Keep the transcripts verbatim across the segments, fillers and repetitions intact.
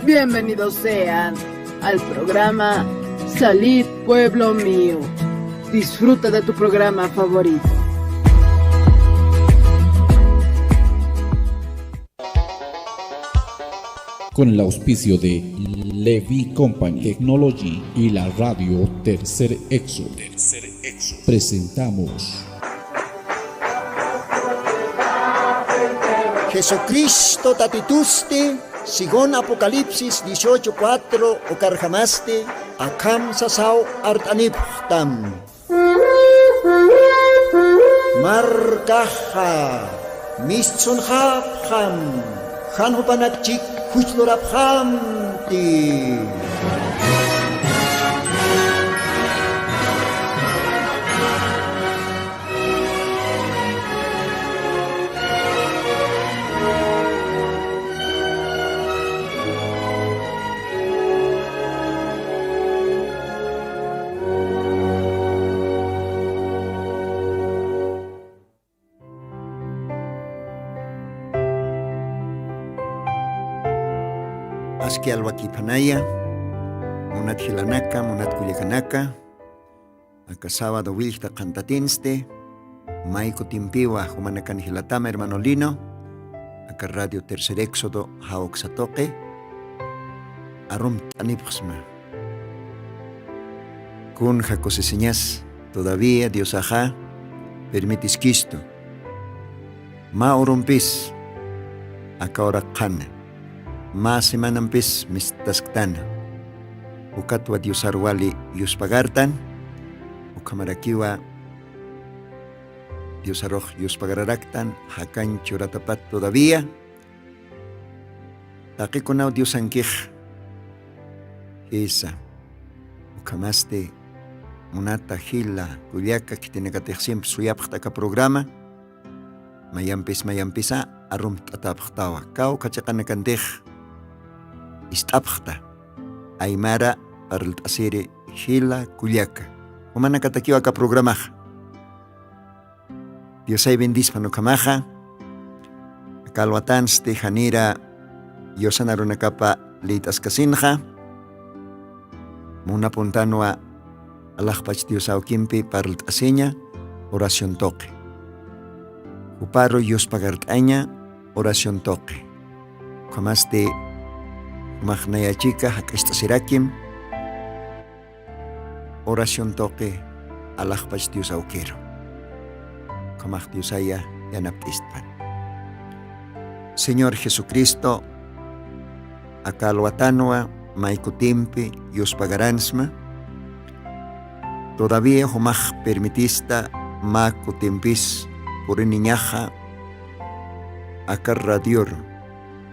Bienvenidos sean al programa Salid, pueblo mío. Disfruta de tu programa favorito. Con el auspicio de Levi Company Technology y la radio Tercer Éxodo, presentamos Jesucristo Tatitusti, según Apocalipsis dieciocho cuatro, ukarjamasti akham sasaw art'anipxtam. Markaxa mistsunxapxam, jan jupanakchik juchlurapxamti. Aski alwakiphanaya, munat jilanaka, munat kullakanaka, aka sábado willkta qhantatinsti, may kutimpiwa jumanakan jilatama hermano Lino, aka Radio Tercer Éxodo jawksa tuqi, arumt'anipxsma. Kunja kusisiñas, todavía Diosaxa permitiskistu. Mä urumpis aka uraq qhana, mä semanampis mistasktana. Ukatwa Diosar wali yuspagartan, ukhamarakiwa Diosarux yuspagararaktan, jakañ churatapat todavía. Taqikunaw Diosankix jisa. Ukhamasti munata jila, kullaka, khitinakatix siempre suyapxta aka programa. Mayampis, mayampisa arumt'atapxtawa. Kawkha chiqanakantix ist'apxta. Aymara parlt'asiri jila, kullaka. Jumanakatakiw aka programaxa. Diosay bendispan ukhamaxa. Aka alwatansti janira yusan arunakapa liyt'askasinxa. Munapuntanwa alaxpach Dios awkimpi parlt'asiña oración tuqi. Juparu yuspagart'aña oración tuqi. Ukhamasti jumax nayachika jak'acht'asirakim oración tuqi alaxpach Dios awkiru. Ukhamax Diosaya yanapt'istpan. Señor Jesucristo, aka alwatanwa may kutimpi yuspagaransma. Todavía jumax permitista mä kutimpis puriniñaxa aka radioru.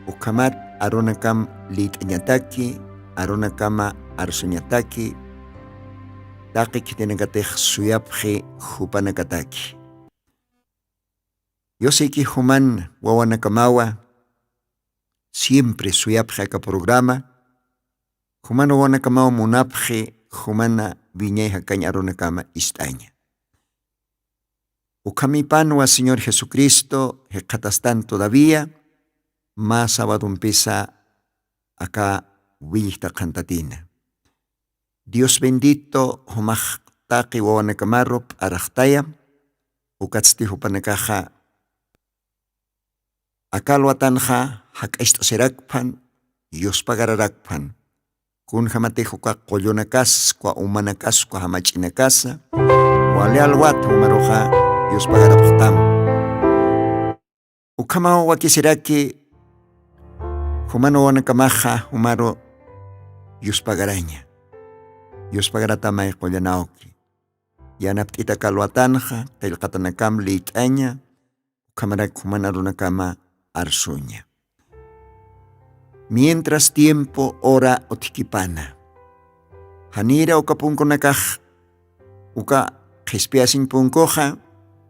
Ukhamat arunakam liyt'añataki, arunakama arsuñataki, taqi khitinakatix suyapxi jupanakataki. Yusiki juman wawanakamawa siempre suyapxi aka programa, juman wawanakamawa munapxi jumana wiñay jakañ arunakama ist'aña. Ukhamipanwa Señor Jesucristo jikxatastan todavía, mä sabadompisa aka willjta qhantatina. Dios bendito, jumax taqi wawanakamaru p'araxtaya, ukatsti jupanakaxa aka alwatanxa jak'acht'asirakpan, yuspagararakpan. Kunjamatix uka qullunakaskwa, umanakaskwa, jamach'inakasa, wali alwat jumaruxa yuspagarapxtam. Ukhamaw wakisiraki, juman wawanakamaxa jumaru yuspagaraña. Yuspagaratamay qullanawki. Yanapt'ita aka alwatanxa, qillqatanakam liyt'aña, ukhamarak juman arunakama arsuña. Mientras tiempo, hora utjkipana. Janira uka punkunakax, uka qhispiyasiñ punkuxa,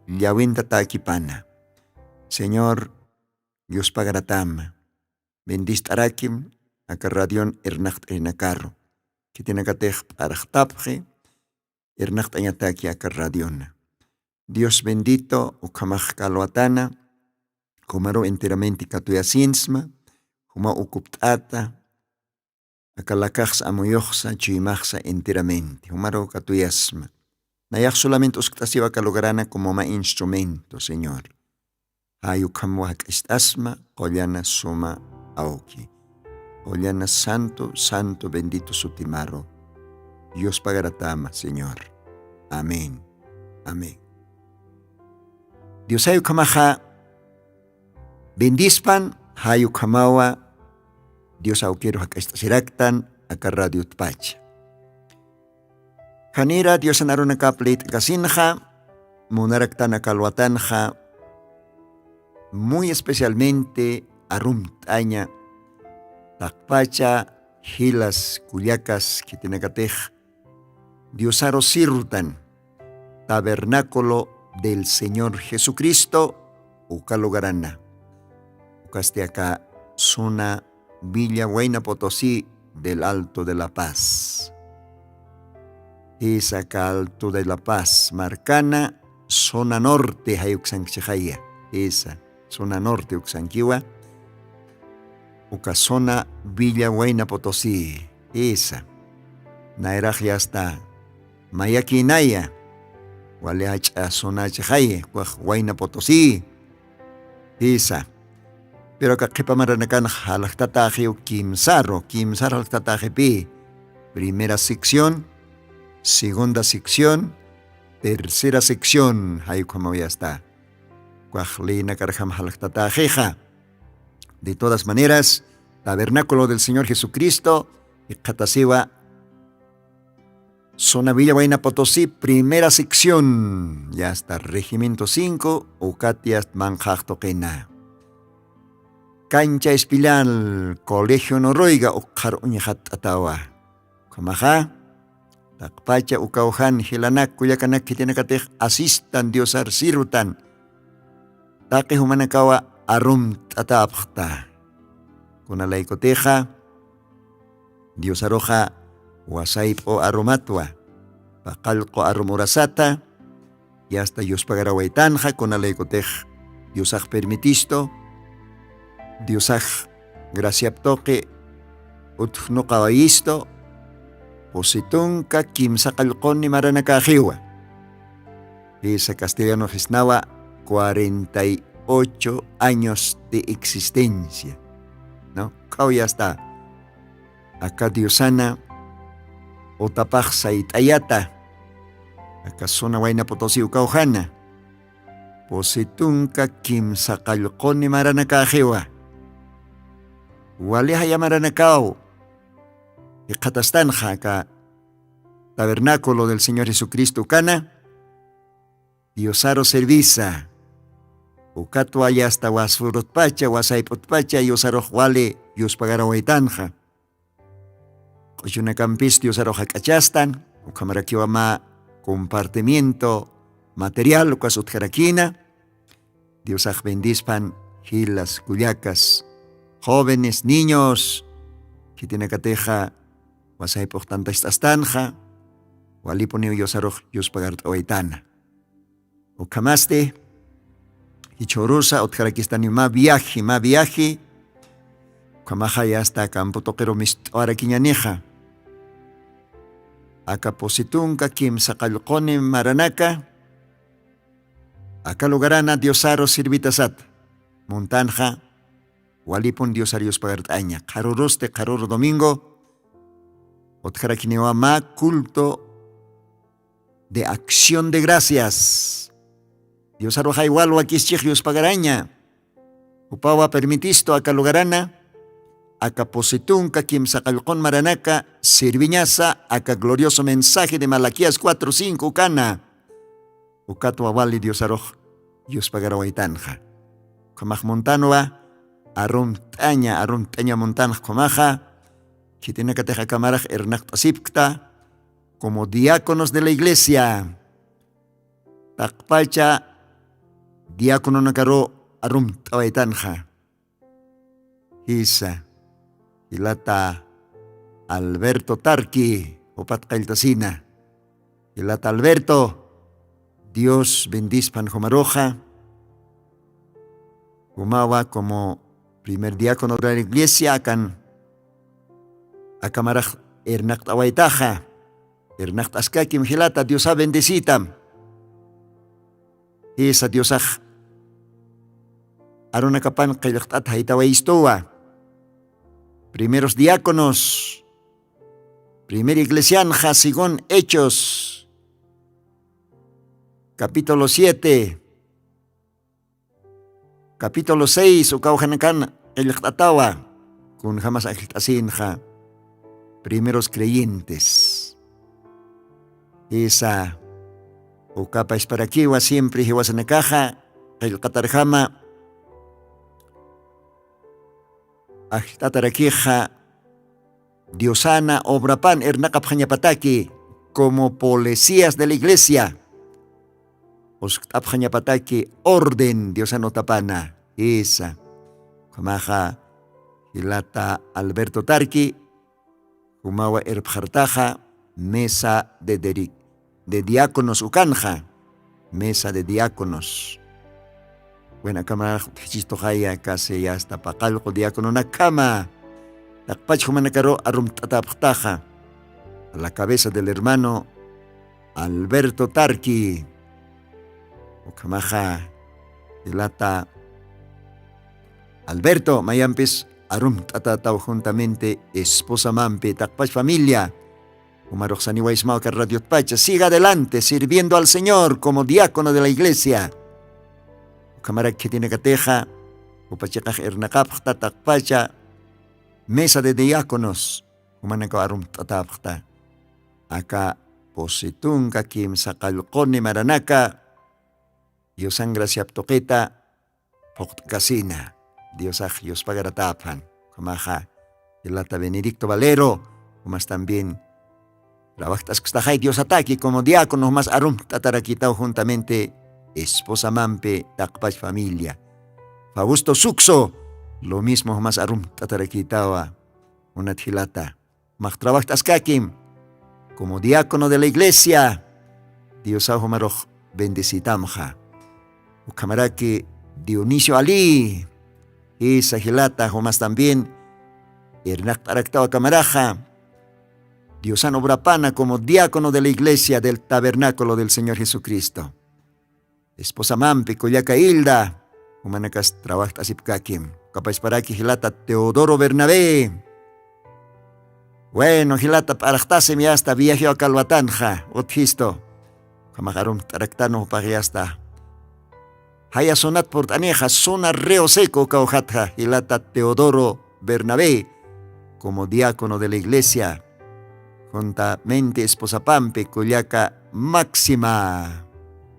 llawintatäkipana. Señor, yuspagaratama. Bendist'arakim, aka radion irnaqt'arinakaru. Khitinakatix p'araxtapxi, irnaqt'añataki aka radiona. Dios bendito, ukhamax aka alwatana, jumaru enteramente katuyasinsma, juma ukupt'ata, Aka lakaxsa amuyuxsa chuymaxsa enteramente jumaru katuyasma. Nayax solamente uskt'asiw aka lugarana como mä instrumento señor. Jay ukham wak'acht'asma qullana suma awki, qullana santo santo bendito sutimaru. Yuspagaratama señor. Amén. Amén. Diosay ukhamaxa bendispan. Jay ukhamawa dios awkiru jak'acht'asiraktan aka radiotpacha. Janira diosan arunakap lït'kasinxa munaraktan aka alwatanxa muy especialmente arumt'aña taqpacha jilas kullakas khitinakatix diosaru sirtan tabernáculo del señor jesucristo uka lugarana. Ukasti aka suna villa wayna potosi del alto de la paz. Jisa aka alto de la paz markana zona norte jayuksankchixaya. Jisa zona norte uksankiwa. Uka zona villa wayna potosi. Jisa nayraxya asta mayakinaya wali ach'a zona chixaya kuax wayna potosi. Jisa. Pero aka qhipa maranakanxa jalxtataxiw kimsaru kimsar jalxtataxipi. Primera sección, segunda sección, tercera sección jayukhamawiyasta. Kuax leynakarjam jalxtataxixa. De todas maneras, tabernáculo del señor jesucristo jikxatasiwa zona villa wayna potosi primera sección yasta regimiento cinco ukati asta manqhaxtuqina. Cancha espillal colegio noruega ukxar uñxatt'atawa. Ukhamaxa taqpacha ukawjan jilanak kullakanak khitinakatix asistan diosar sirwtan. Taqi jumanakawa arumt'atapxta. Kunalaykutixa diosaruxa wasayp'u arumatwa paqallqu arum urasata. Yasta yuspagarawaytanxa kunalaykutix diosax permitistu diosax graciap tuqi utjnuqawayistu pusi tunka kimsa qallquni maranakaxiwa. Jisa castellano jisnawa cuarenta y ocho años de existencia. No kawya asta aka diosana utapax sayt'ayata aka suna wayna potosi ukawjana pusi tunka kimsa qallquni maranakaxiwa. Wali jaya maranakaw jikxatastanxa aka tabernáculo del señor jesucristo ukana diosaru servisa. Ukatwa yasta wasfurutpacha wasayp'utpacha diosarux wali yuspagarawaytanxa. Q'uchunakampis diosarux jak'achastan ukhamarakiwa mä compartimiento material ukas utjarakina. Diosax bendispan jilas kullakas jóvenes niños khitinakatixa wasayp'ux tantacht'astanxa. Walipuniw diosarux yuspagart'awaytana. Ukhamasti jichhurusa utjarakistaniw mä viaji mä viaji. Ukhamaxay asta campo tuqiru mist'awarakiñanixa aka pusi tunka kimsa qallquni maranaka aka lugarana diosaru sirvitasata. Muntanxa walipun diosar yuspagart'aña qharurusti qharuru domingo utjarakiniwa mä culto de acción de gracias. Diosaruxay walwa kischix yuspagaraña upawa permitistu aka lugarana aka pusi tunka kimsa qallqun maranaka sirviñasa aka glorioso mensaje de malaquías cuatro cinco ukana. Ukatwa wali diosarux yuspagarawaytanxa. Ukhamax muntanwa arumt'aña arumt'aña muntanxa ukhamaxa khitinakatix akamarax irnaqt'asipkta como diáconos de la iglesia. Taqpacha diacononakaru arumt'awaytanxa. Jisa jilata alberto tarki jupat qalltasina. Jilata alberto dios bendispan jumaruxa. Jumawa como primer diácono de la iglesia akan Akamarax irnaqt'awaytaxa. Irnaqt'askakim jilata, diosa bendecitam. Jisa diosax arunakapan qillqt'at jaytawaystuwa. Primeros diáconos, primer iglesianxa según hechos, capítulo siete, capítulo seis ukawjanakan qillqt'atawa. Kunjamas ajllt'asinxa primeros creyentes. Jisa ukapashparakiwa siempre jiwasanakaxa qillqatarjama. Ajllt'atarakixa diosana obrapan irnaqapxañapataki como policías de la iglesia. Uskt'apxañapataki orden diosan utapana. Jisa ukhamaxa jilata alberto tarki jumawa irpxartaxa mesa de deri- de diáconos ukanxa. Mesa de diáconos. Bueno, akamarax utjichistuxaya casi ya hasta paqallqu diacononakkama. Taqpach jumanakaru arumt'atapxtaxa a la cabeza del hermano alberto tarki. Ukhamaxa jilata alberto mayampis arumt'atataw juntamente esposamampi taqpach familia. Umaruxsaniwaysmaw aka radiotpacha siga adelante sirviendo al señor como diácono de la iglesia. Ukhamarak khitinakatixa upachiqax irnaqapxta taqpacha mesa de diáconos. Umanakaw arumt'atapxta aka pusi tunka kimsa qallquni maranaka diosan graciap tuqita phuqt'kasina. Diosax yuspagaratapxan. Ukhamaxa jilata benedicto valero umas también trabajt'askstaxay diosataki como diácono umas arumt'atarakitaw juntamente esposamampi taqpach familia. Fausto suxo lo mismo umas arumt'atarakitawa. Unat jilata max trabajt'askakim como diácono de la iglesia. Diosaw jumarux bendecitamxa. Ukhamaraki dionisio ali jisa jilata jumas también irnaqt'araktaw akamaraxa diosan obrapana como diácono de la iglesia del tabernáculo del señor jesucristo. Esposamampi kullaka ilda jumanakas trabajt'asipkakim. Kapasparaki jilata teodoro bernabé. Bueno jilata p'araxtasim yasta viajew akalwatanxa utjistu. Ukhamax arumt'araktan upax yasta jaya sunat purt'anixa suna reo seco ukawjatxa jilata teodoro bernabé como diácono de la iglesia juntamente esposapampi kullaka máxima.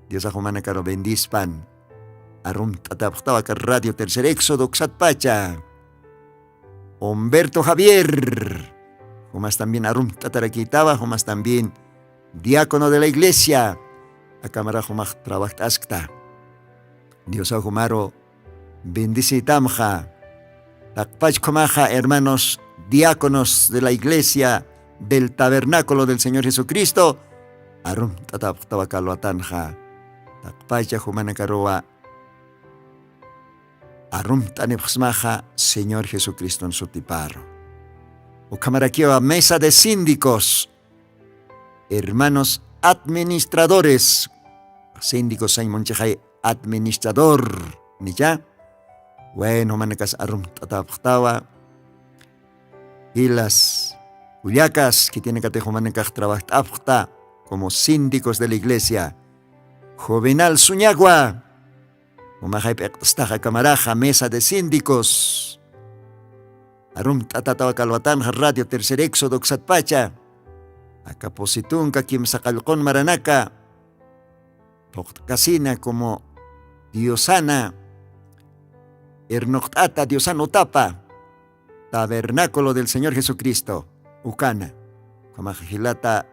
Diosax jumanakaru bendispan. Arumt'atapxtaw aka radio tercer éxodo uksatpacha humberto javier jumas también arumt'atarakitawa jumas también diácono de la iglesia. Akamarax jumax trabajt'askta. Diosaw jumaru bendecitamxa. Taqpach ukhamaxa hermanos diáconos de la iglesia del tabernáculo del señor jesucristo arumt'atapxtawa kalwatanxa. Taqpacha jumanakaruwa arumt'anipxsmaxa señor jesucriston sutiparu. Ukhamarakiwa mesa de síndicos hermanos administradores. Síndicos sañ munchixay administrador nicha. Bueno jumanakas arumt'atapxtawa jilas kullakas khitinakatix jumanakax trabajt'apxta como síndicos de la iglesia. Juvenal suñagua jumaxay p'iqt'staxa kamaraxa mesa de síndicos. Arumt'atatawa kalwatanxa radio tercer éxodo uksatpacha aka pusi tunka kimsa qallqun maranaka phuqt'kasina como diosana irnuqt'ata diosan utapa tabernáculo del señor jesucristo ukana. Ukhamaxa jilata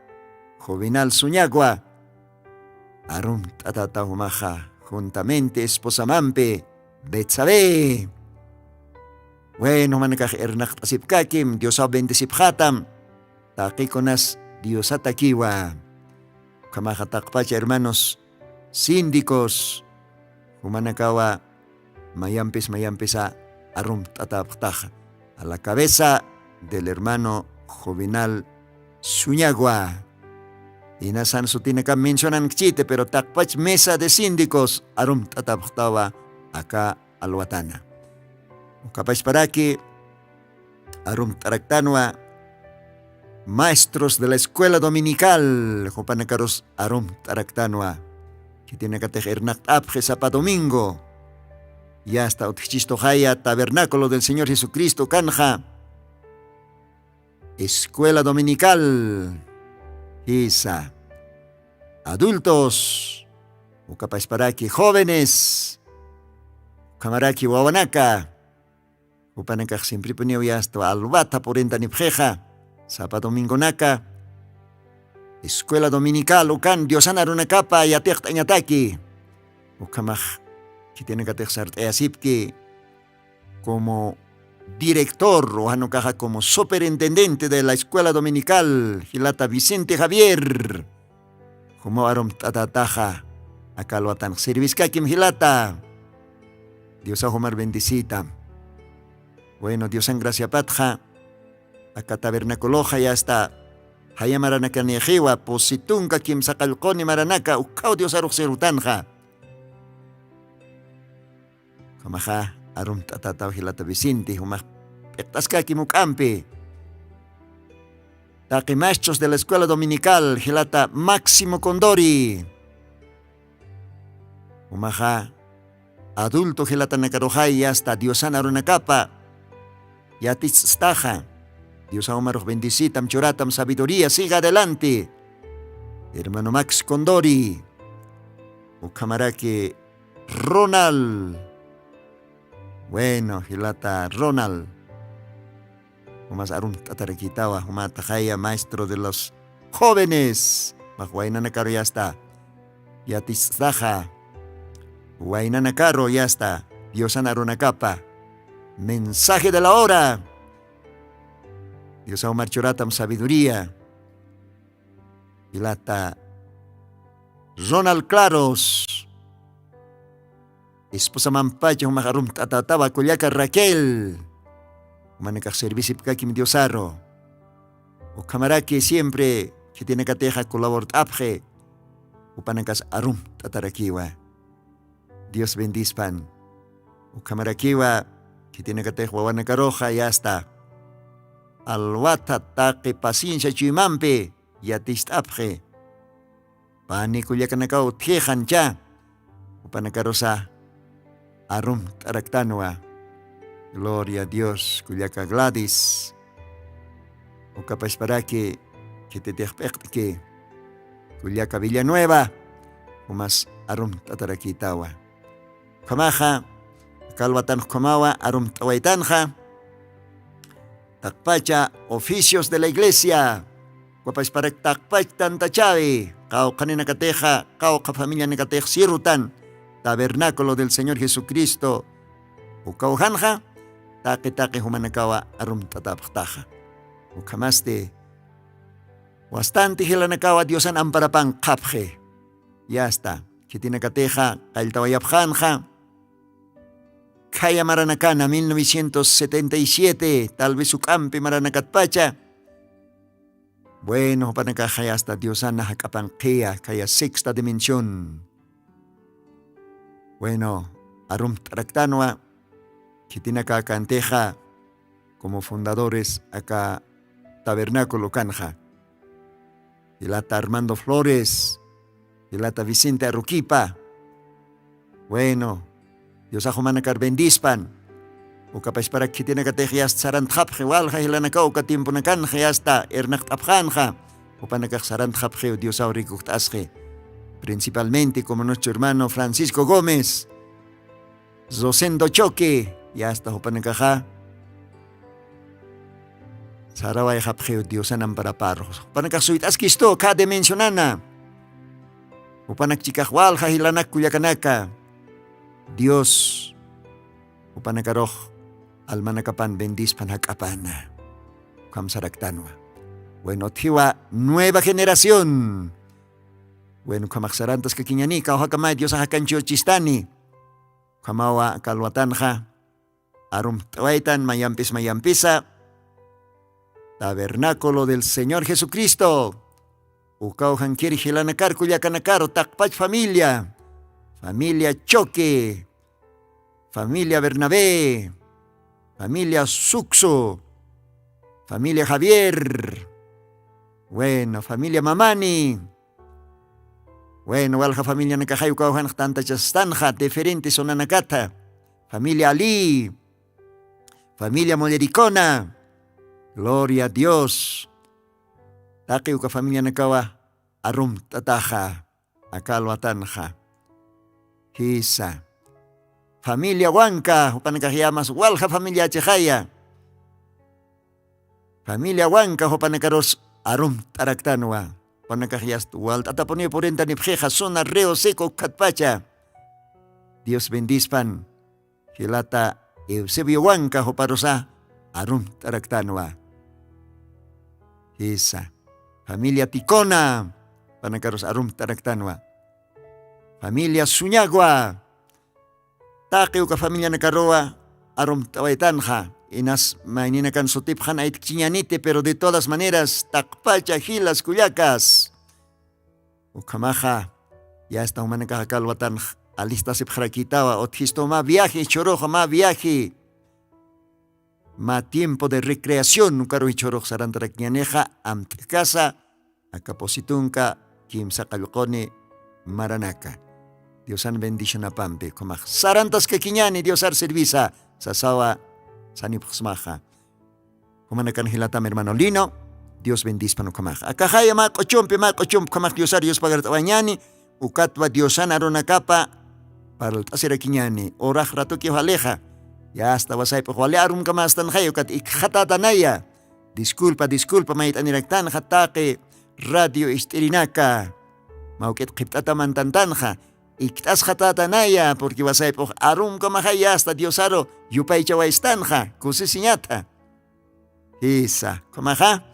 juvenal suñagua arumt'atata jumaxa juntamente esposamampi betsabé. Bueno jumanakax irnaqt'asipkakim diosaw bendecipxatam. Taqikunas diosatakiwa. Ukhamaxa taqpacha hermanos síndicos jumanakawa mayampis mayampisa arumt'atapxtaxa a la cabeza del hermano Juvenal Suñagua. Inasan sutinaka mencionankchiti, pero taqpach mesa de síndicos arumt'atapxtawa aka alwatana. Ukapashparaki arumt'araktanwa maestros de la escuela dominical, jupanakarus arumt'araktanwa. Khitinakatix irnaqt'apxi sapa domingo. Yasta utjchistuxaya tabernáculo del Señor Jesucristo kanxa escuela dominical, jisa, adultos, ukapasparaki jóvenes, ukhamaraki wawanaka, jupanakax simpripuniw yasta alwata purintanipxixa, sapa domingonaka escuela dominical ukan diosanarunakapa yatiqt'añataki. Ukhamax khitinakatix sart'ayasipki como director o janukaxa como superintendente de la escuela dominical jilata Vicente Javier, jumaw arumt'atataxa aka alwatanx serviskakim jilata. Diosax jumar bendecita. Bueno, diosan graciapatxa aka tabernaculoxa yasta jaya maranakanixiwa pusi tunka kimsa qallquni maranaka ukhaw diosarux sirvutanxa. Ukhamaxa arumt'atataw jilata Vicente, jumax p'iqt'askakim uk'ampi. Taqi maestros de la escuela dominical jilata Máximo Condori, jumaxa adulto jilatanakaruxay yasta diosan arunakapa yatichstaxa. Diosaw marux bendicitam churatam sabiduría, siga adelante. Hermano Max Condori, ukhamaraki Ronald. Bueno, jilata Ronald, umas arumt'atarakitawa jumataxaya maestro de los jóvenes, max waynanakaru yasta yatichstaxa. Waynanakaru yasta diosan arunakapa mensaje de la hora. Diosaw marchuratam sabiduría. Jilata Ronald Claros, esposamampacha jumax arumt'atatawa kullaka Raquel. Jumanakax servisipkakim diosaru. Ukhamaraki siempre khitinakatixa colabort'apxi, jupanakas arumt'atarakiwa. Dios bendispan. Ukhamarakiwa khitinakatix wawanakaruxa yasta alwata taqi paciencia chuymampi yaticht'apxi. Pani kullakanakaw utjixancha, jupanakarusa arumt'araktanwa. Gloria a Dios. Kullaka Gladys, ukapasparaki khititix p'iqt'ki. Kullaka Villanueva, jumas arumt'atarakitawa. Ukhamaxa kalwatan ukhamawa arumt'awaytanxa taqpacha oficios de la iglesia, ukapasparak taqpach tantachawi, qawqhaninakatixa qawqha familianakatix sirvutan tabernáculo del Señor Jesucristo ukawjanxa, taqi taqi jumanakawa arumt'atapxtaxa. Ukhamasti wastanti jilanakawa diosan amparapan qhapxi. Yasta khitinakatixa qalltawayapxanxa khaya maranakana mil novecientos setenta y siete, tal vez uk'ampi maranakatpacha. Bueno, jupanakaxa yasta diosana jak'apan qhiya khaya sexta dimensión. Bueno, arumt'araktanwa khitinaka kantixa como fundadores aka tabernáculo kanxa. Jilata Armando Flores, jilata Vicente Aruquipa. Bueno, diosax jumanakar bendispan. Ukapasparak khitinakatix yasta sarantxapxi walja jilanakaw uka tiemponakanxa yasta irnaqt'apxanxa, jupanakax sarantxapxiw diosaw rikujt'asxi. Principalmente como nuestro hermano Francisco Gómez, Rosendo Choque, yasta jupanakaxa sarawayxapxiw diosan amparaparux. Jupanakax suyt'askistu khä dimensionana. Jupanak chikax walja jilanak kullakanaka, dios jupanakarux almanakapan bendispan jak'apana. Ukham saraktanwa. Bueno, utjiwa nueva generación. Bueno, ukhamax sarantaskakiñani kawjakamay diosax jakanchiwachistani. Ukhamawa kalwatanxa arumt'awaytan mayampis mayampisa. Tabernáculo del Señor Jesucristo. Ukawjankir jilanakarku llakanakaru taqpach familia, familia Choque, familia Bernabé, familia Suxo, familia Javier, bueno, familia Mamani. Bueno, walja familianakaxay ukawjanx tantachastanxa diferente sonanakata, familia Ali, familia Mollericona. Gloria a Dios. Taqi uka familianakawa arumt'ataxa, aka alwatanxa. Jisa. Familia Wanka jupanakax yamas walja familiachixaya. Familia Wanka jupanakarus arumt'araktanwa. Jupanakax yasta walt'atapuniw purintanipxixa suna río seco ukkhatpacha. Dios bendispan. Jilata Eusebio Wanka juparusa arumt'araktanwa. Jisa. Familia Ticona panakarus arumt'araktanwa. Familia Suñagua. Taqi uka familianakaruwa arumt'awaytanxa. Inas mayninakan sutipxan aytkchiñaniti pero de todas maneras taqpacha jilas kullakas. Ukhamaxa yasta jumanakaxa kalwatanx alistasipxarakitawa utjistu mä viaje chhuruxa mä viaje mä tiempo de recreación ukarux chhuruxsa rantarakiñanixa amt'kasa. Aka pusitunka kimsa qallquni maranaka diosan bendicionapampi ukhamax sarantaskakiñani diosar servisa sasawa. Sanipxsmaxa. Jumanakan jilatam hermano lino. Dios bendispan ukhamax akaxaya mä q'uchumpi mä q'uchumpi ukhamax diosar yuspagart'awañani. Ukatwa diosan arunakapa parlt'asirakiñani urax ratuki walixa. Yasta wasayp'ux wali arumkamästanxay ukat ikxatatanaya. Disculpa disculpa mayt'aniraktanxa taqi radio ist'irinaka. Mawk'it qhipt'atamantantanxa ikt'asxatatanaya porque wasayp'ux arumkamaxay yasta diosaru yupaychawaystanxa kusisiñata. Jisa ukhamaxa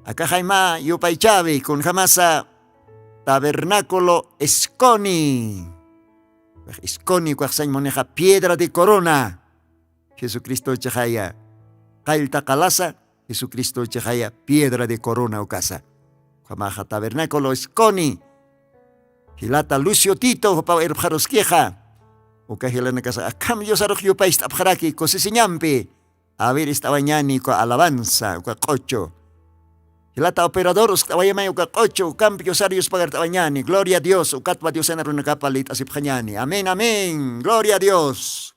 akaxay mä yupaychawi kunjamasa tabernáculo esconi. Esconi ukaxsañ munixa piedra de corona. Jesucristochixaya qallta qalasa jesucristochixaya piedra de corona ukasa. Ukhamaxa tabernáculo esconi jilata lucio tito jupaw irpxaruskixa. Uka jilanakasa akham diosarux yupayst'apxaraki kusisiñampi. Aver ist'awañani uka alabanza uka q'uchu. Jilata operador uskt'awayamay uka q'uchu ukampi diosar yuspagart'awañani gloria a dios ukatwa diosana runakapa lït'asipxañani amén amén gloria a dios.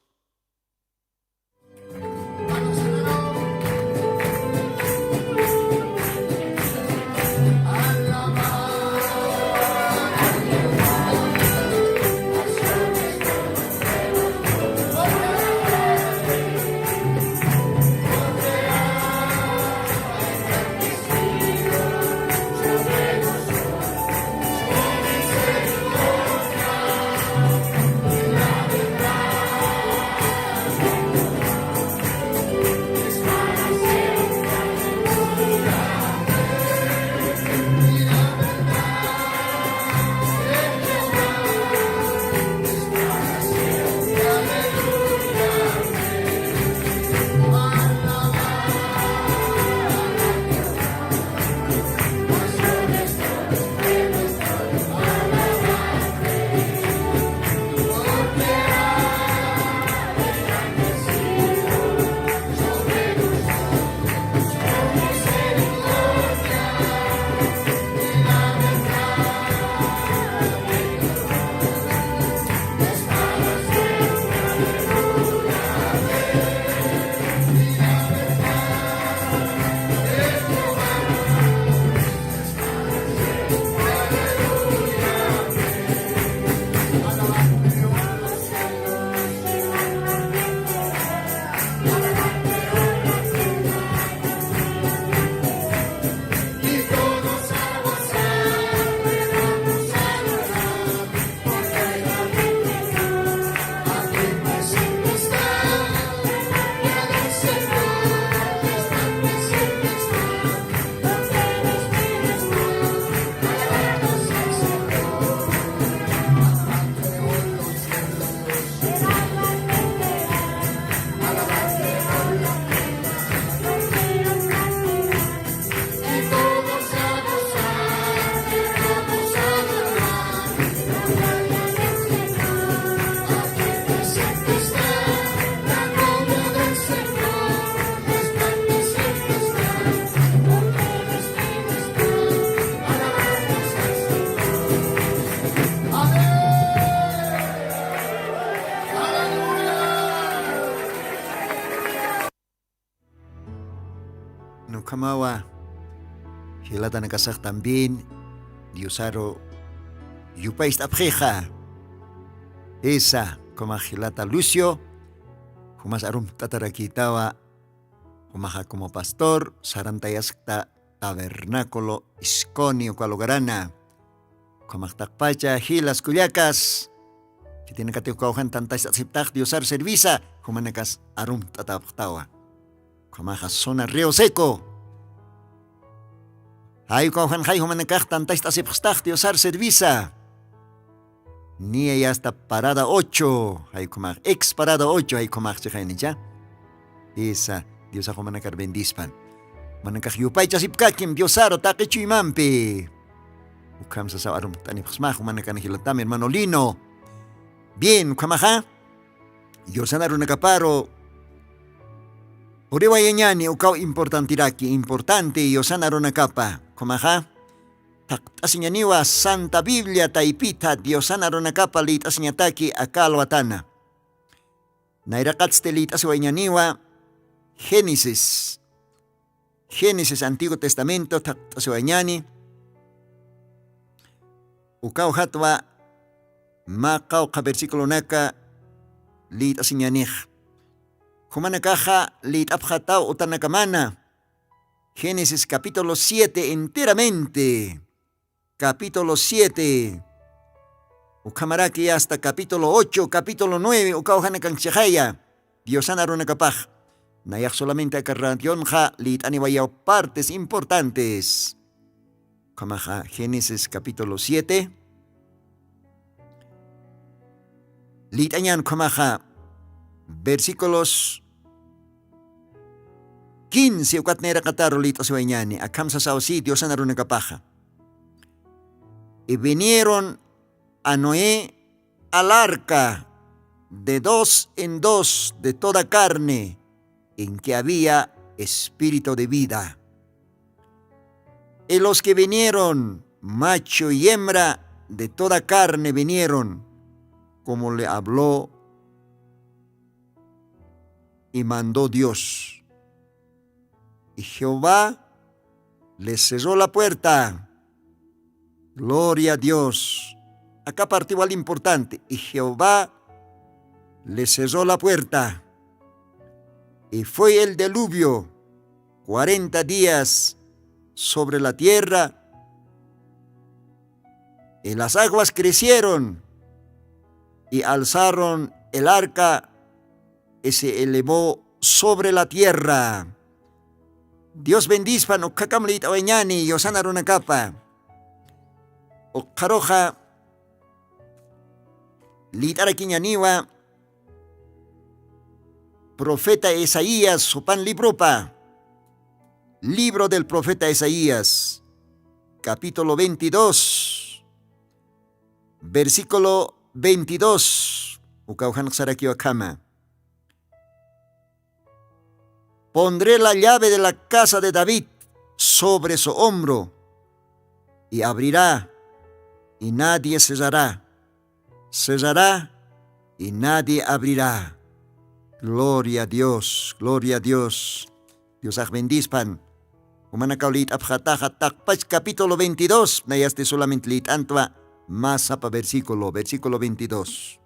Nukhamawa jilatanakasax también diosaru yupayst'apxixa. Isa, ukhamax jilata Lucio, jumas arumt'atarakïtawa. Jumaxa como pastor sarantayaskta tabernáculo Isconi uka lugarana. Ukhamax taqpacha jilas kullakas, khitinakati uka ujan tantacht'asiptax diosar servisa, jumanakas arumt'atapxtawa. Ukhamaxa zona Río Seco, jay uka ujanxay jumanakax tantacht'asipxstax diosar servisa. Niya yasta parada ocho, jay ukhamax ex parada ocho, jay ukhamax chixaynicha. Isa, diosax jumanakar bendispan. Jumanakax yupaychasipkakim diosaru taqi chuymampi. Ukham sasaw arumt'anipxsmax jumanakan jilatam hermano Lino. Bien, ukhamaxa yusanarunakaparu puriwayañani ukaw importantiraki, importanti yusanarunakapa. Ukhamaxa thaqt'asiñaniwa santa biblia taypitha diosanarunakapa lït'asiñataki aka alwatana. Nayraqatsti lït'asiwayañaniwa génesis, génesis antiguo testamento thaqt'asiwayañani. Ukaw jatwa mä qawqha versiculonaka lït'asiñanix. Jumanakaxa lït'apxataw utanakamana. Génesis capítulo siete enteramente. Capítulo siete ukhamaraki hasta capítulo ocho, capítulo nueve ukaw janakanchixaya. Diosana runakapax nayax solamente aka radionxa lït'aniwayaw partes importantes. Ukhamaxa génesis capítulo siete lït'añan ukhamaxa versiculos quince ukat nayraqataru lït'asiwayañani akham sasaw si diosana runakapaxa. Y vinieron a Noé al arca de dos en dos de toda carne en que había espíritu de vida. Y los que vinieron, macho y hembra de toda carne vinieron, como le habló y mandó Dios. Y Jehová le cerró la puerta. Gloria a Dios. Acá parte igual importante. Y Jehová le cerró la puerta. Y fue el diluvio cuarenta días sobre la tierra, y las aguas crecieron y alzaron el arca y se elevó sobre la tierra. Dios bendispan ukhakam lït'awañani yusana runakapa. Ukxaruxa lït'arakiñaniwa profeta Isaías supan libropa. Libro del profeta Isaías, capítulo veintidós, versículo veintidós. Ukawjanxsarakiwa khama. Pondré la llave de la casa de David sobre su hombro, y abrirá, y nadie cerrará, cerrará, y nadie abrirá. Gloria a Dios, gloria a Dios. Diosax bendispan. Umanakaw lït'apxataxa taqpach capítulo veintidós nayasti solamente lït'antwa masapa versículo versículo veintidós.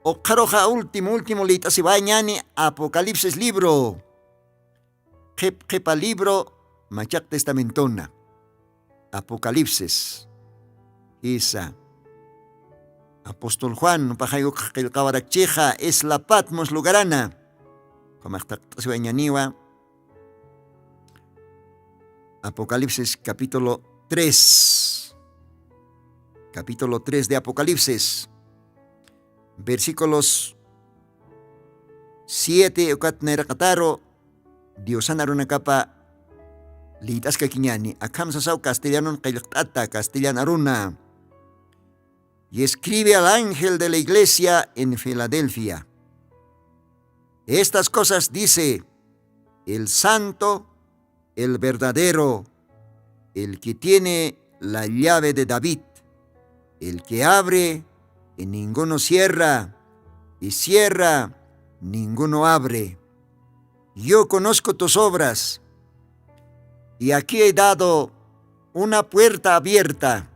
Ukxaruxa último último lït'asiwañani apocalipsis libro. Qhip qhipa libro machaq testamentona. Apocalipsis. Isa, apóstol juan nupaxay ukx qillqawarakchixa isla patmos lugarana. Ukhamaxtaqt'asiwañaniwa. Apocalipsis capítulo tres. Capítulo tres de Apocalipsis, versículos siete ukat nayraqataru diosana runakapa lït'askakiñani akham sasaw castellanon qillqt'ata castellan aruna. Y escribe al ángel de la iglesia en Filadelfia. Estas cosas dice el santo, el verdadero, el que tiene la llave de David, el que abre y ninguno cierra, y cierra, ninguno abre. Yo conozco tus obras, y aquí he dado una puerta abierta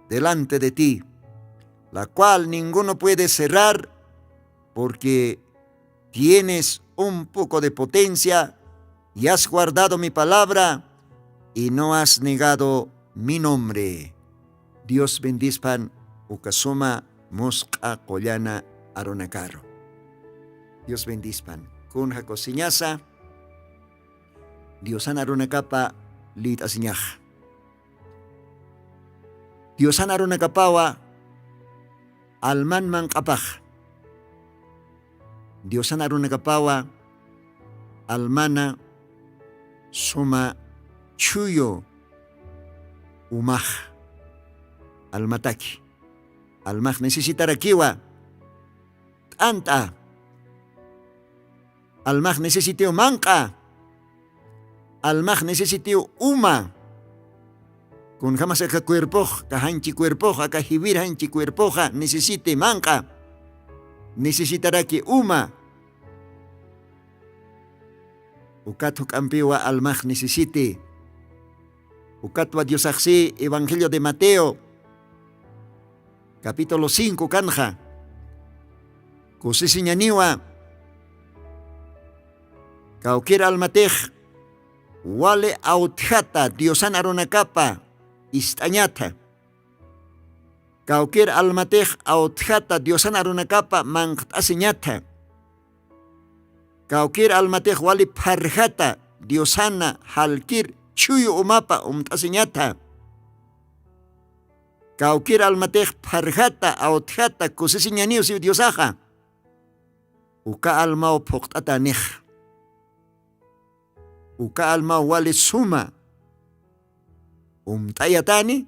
delante de ti, la cual ninguno puede cerrar, porque tienes un poco de potencia, y has guardado mi palabra, y no has negado mi nombre. Dios bendispan uka suma musq'a qullana arunakaru. Dios bendispan. Kunja kusiñasa Diosan arunakapa lït'asiñaxa. Diosan arunakapawa alman manq'apaxa. Diosan arunakapawa almana suma chhuyu umax almataki. Almax necesitarakiwa t'ant'a. Almax necesitiw manq'a. Almax necesitiw uma. Kunjamas aka cuerpox, aka janchi cuerpox, aka jiwir janchi cuerpoxa necesiti manq'a. Necesitaraki uma. Ukat juk'ampiwa almax necesiti. Ukatwa Diosaxsi Evangelio de Mateo capítulo cinco kanxa. Kusisiñaniwa kawkir almatix wali awtjata Diosan arunakapa ist'añatha. Kawkir almatix awtjata Diosan arunakapa manqt'asiñatha. Kawkir almatix wali pharjata Diosana jalkir chhuyu umapa umt'asiñatha. Kawkir almatix pharjata awtjata kusisiñaniw siw Diosaxa. Uka almaw phuqt'atänix. Uka almaw wali suma umt'ayatäni,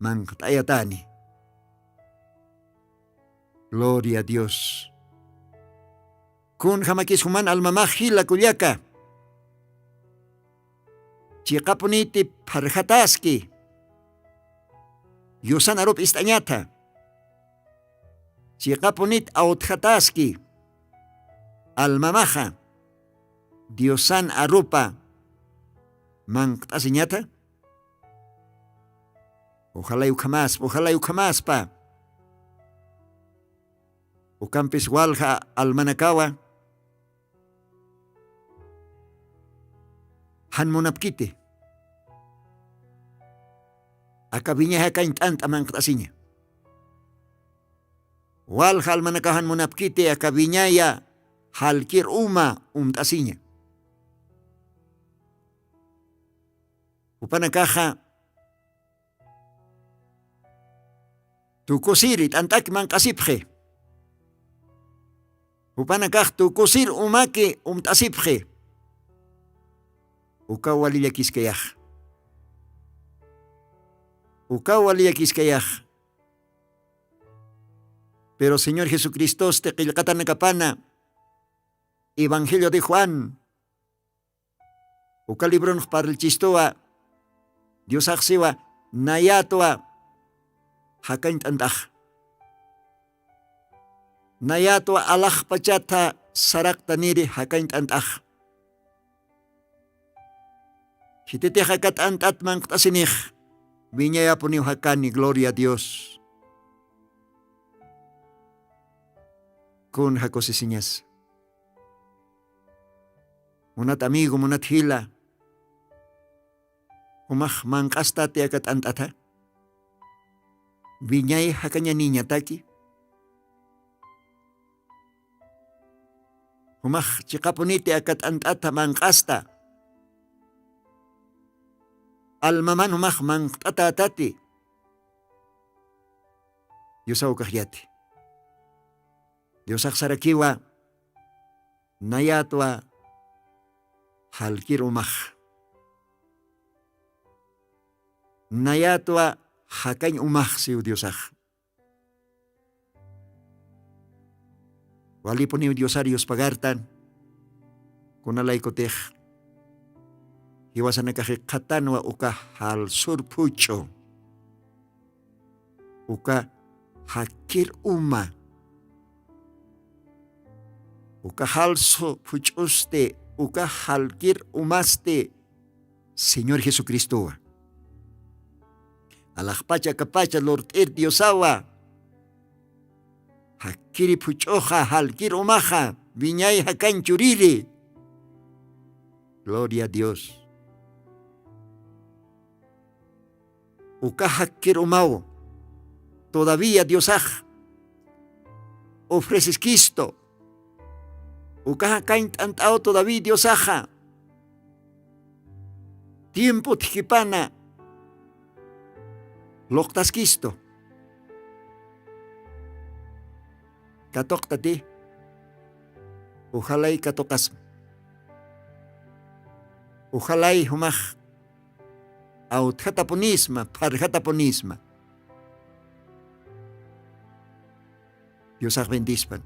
manqt'ayatäni. Gloria a Dios. Kunjamakis juman almamax jila kullaka. Chiqapuniti pharjataski. Yusan arup ist'añatha. Chiqapunit awtjataski. Almamaxa. Diosan arupa manqt'asiñatha. Ujalay ukhamaspa, ujalay ukhamaspa. Ukampis walja almanakawa. Jan munapkiti. Aka wiñay jakañ t'ant'a manqt'asiña. Walja almanakaw jan munapkiti aka wiñaya jalkir uma umt'asiña. Jupanakaxa tukusiri t'ant'aki manq'asipxi. Jupanakax tukusir umaki umt'asipxi. Ukaw wali llakiskayax. Ukaw wali llakiskayax. Pero Señor Jesucristosti qillqatanakapana Evangelio de Juan uka libronx parlchistuwa. Diosaxsiwa nayatwa jakañ t'ant'ax. Nayatwa alaxpachatha saraqtaniri jakañ t'ant'ax. Khititix aka t'ant'at manqt'asinix wiñayapuniw jakani. Gloria a Dios. Kun jakusisiñas. Munat amigo, munat jila. Jumax manq'astati aka t'ant'atha. Wiñay jakañaniñataki. Jumax chiqapuniti aka t'ant'atha manq'asta. Almaman jumax manqt'atätati. Diosaw ukaxyati. Diosax sarakiwa nayatwa jalkir umax. Nayatwa jakañ umax siw Diosax. Walipuniw Diosar yuspagartan. Kunalaykutix jiwasanakaxi qhatanwa uka jalsur phuch'u. Uka jakir uma. Uka jalsu phuch'usti, uka jalkir umasti señor jesucristowa. Alaxpacha akapacha lurt'ir diosawa. Jakkiri phuch'uxa jalkir umaxa, wiñay jakañ churiri. Gloria a dios. Uka jakkir umaw todavía diosax ofreceskistu. Uka jakañ t'ant'aw todavía diosaxa tiempo thikipana luqtaskistu. Katuqtati ujalay katuqasma. Ujalay jumax awtjatapunisma pharjatapunisma. Diosax bendispan.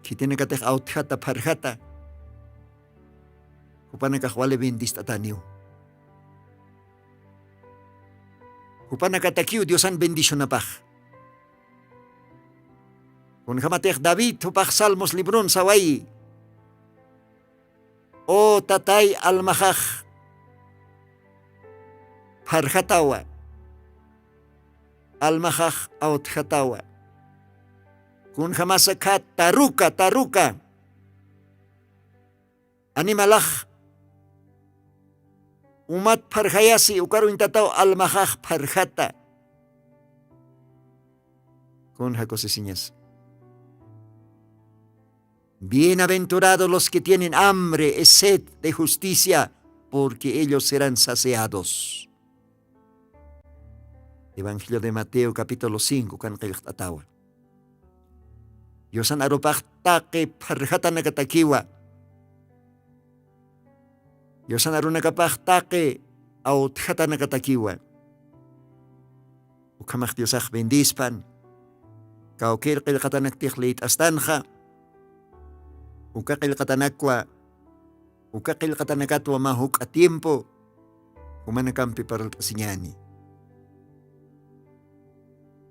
Khitinakatix awtjata pharjata jupanakax wali bendist'ataniw. Jupanakatakiw diosan bendicionapax. Kunjamatix david jupax salmos libron sawayi. O tatay almaxax pharjatawa. Almaxax awtjatawa. Kunjamasa kha taruka taruka animalax umat pharjayasi ukaruñtataw almaxax pharjata. Kun jakusisiñas. Bienaventurados los que tienen hambre y sed de justicia, porque ellos serán saciados. Evangelio de mateo capítulo cinco kan qillqt'atawa. Yusan arupax taqi pharjatanakatakiwa. Yusan arunakapax taqi awtjatanakatakiwa. Ukhamax diosax bendispan. Kawkir qillqatanaktix liyt'astanxa. Uka qillqatanakwa uka qillqatanakatwa mä juk'a tiempo jumanakampi parlt'asiñäni.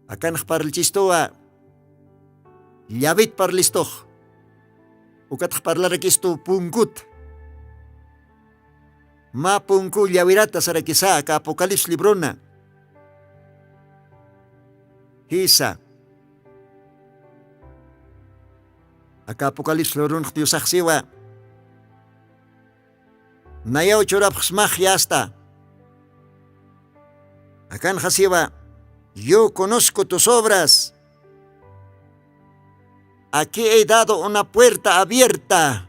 Akanx parlchistuwa. Llavit parlistux. Ukatx parlarakistuw punkut. Mä punku llawirata sarakisa aka apocalipsis librona. Jisa aka apocalipsis librunx diosaxsiwa. Nayaw churapxsmax yasta. Akanxasiwa. Yo conozco tus obras. Aquí he dado una puerta abierta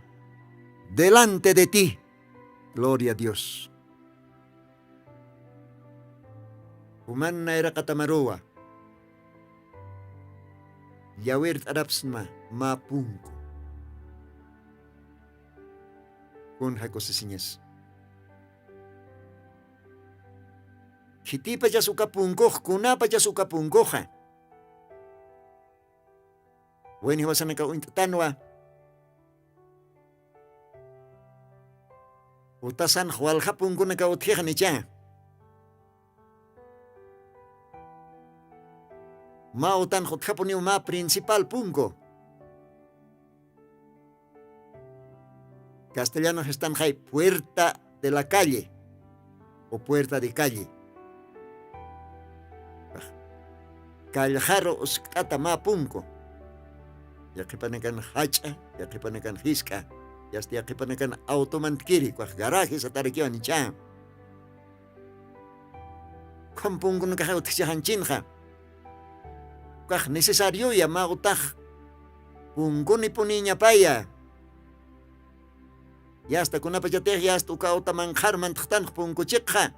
delante de ti. Gloria a dios. Juman nayraqatamaruwa llawirt'arapsma mä punku. Kun jakusisiñas. Khitipachas uka punkux kunapachas uka punkuxa. Wayna jiwasanakaw uñt'tanwa. Utasanx walja punkunakaw utjixnicha. Mä utanx utjapuniw mä principal punku. Castellano jistanxay puerta de la calle o puerta de calle. Kallxaru uskt'ata mä punku. Yaqhipanakan jach'a, yaqhipanakan jisk'a, yasta yaqhipanakan awtumantkiri kwax garajes atarakiwan ichha. Ukham punkunakaxay utjchixanchinxa. Ukax necesarioya mä utax punkunipunïñapaya. Yasta kunapachatix yasta uka uta manqhar mantxtanx punkuchiqxa.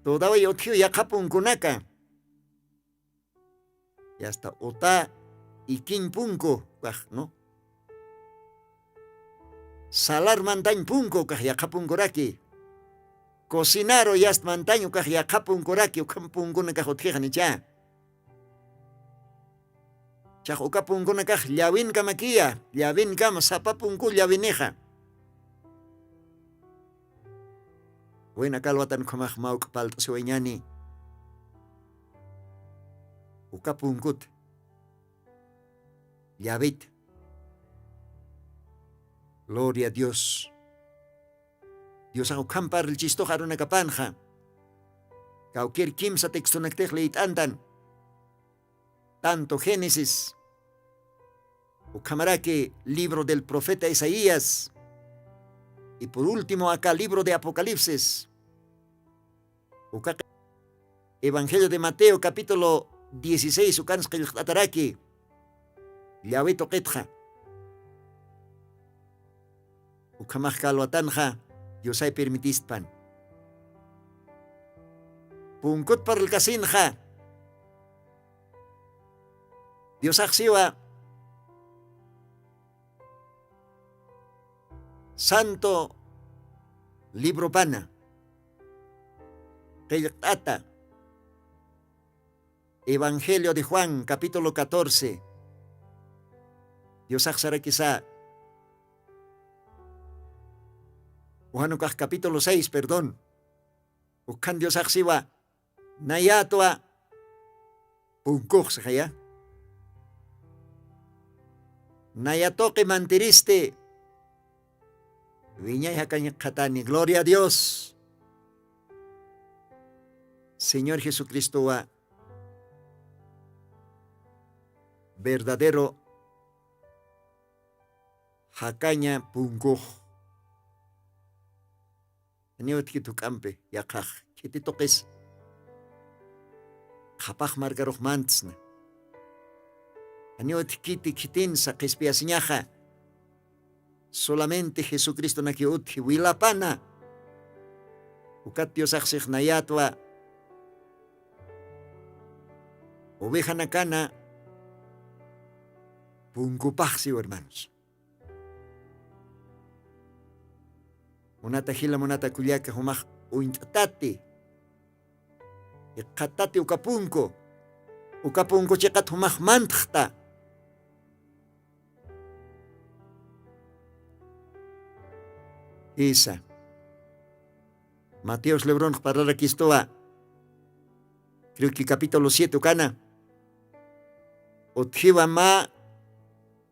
Todavay utjiw yaqha punkunaka. Yasta uta ikiñ punku ukax no. Salar mantañ punku ukax yaqha punkuraki. Cocinaru yasta mantañ ukax yaqha punkuraki ukham punkunakax utjixanicha. Chax uka punkunakax llawinkamakiya llawinkama sapa punku llawinixa. Wina kalwatan ukhamax mawk'palt'asiwayñani. Uka punkut. llawit. Gloria a dios. Diosax ukham parlchistux arunakapanxa. Kawkir kimsa textonaktix liyt'antan, tanto génesis, ukhamaraki libro del profeta isaías, y por último aka libro de apocalipsis. Uka evangelio de mateo capítulo dieciséis ukanis qillqt'ataraki. Llawi tuqitxa. Ukhamax kalwatanxa diosay permitistpan. Punkut parlkasinxa. Diosaxsiwa santo libropana qillqt'ata. Evangelio de juan capítulo catorce. Diosaxsarakisa juanukax capítulo seis perdón. Ukhan diosaxsiwa nayatwa punkuxsixaya. Nayatuqi mantiristi wiñay jakañakxatani gloria a dios. Señor jesucristowa verdadero jakaña punkux. Janiw utjkit juk'ampi yaqhax khiti tuqis qhapax markarux mantsna. Janiw utjkiti khitinsa qhispiyasiñaxa. Solamente jesucristonakiw utji wilapana. Ukat diosaxsix nayatwa ovejanakana punkupaxsiw hermanos. Munata jila munata kullaka jumax uñt'tati. Iqhatati uka punku. Uka punku chiqat jumax mantxta. Isa. Mateos libronx parlarakistuwa. Creo que capítulo siete ukana utjiwa mä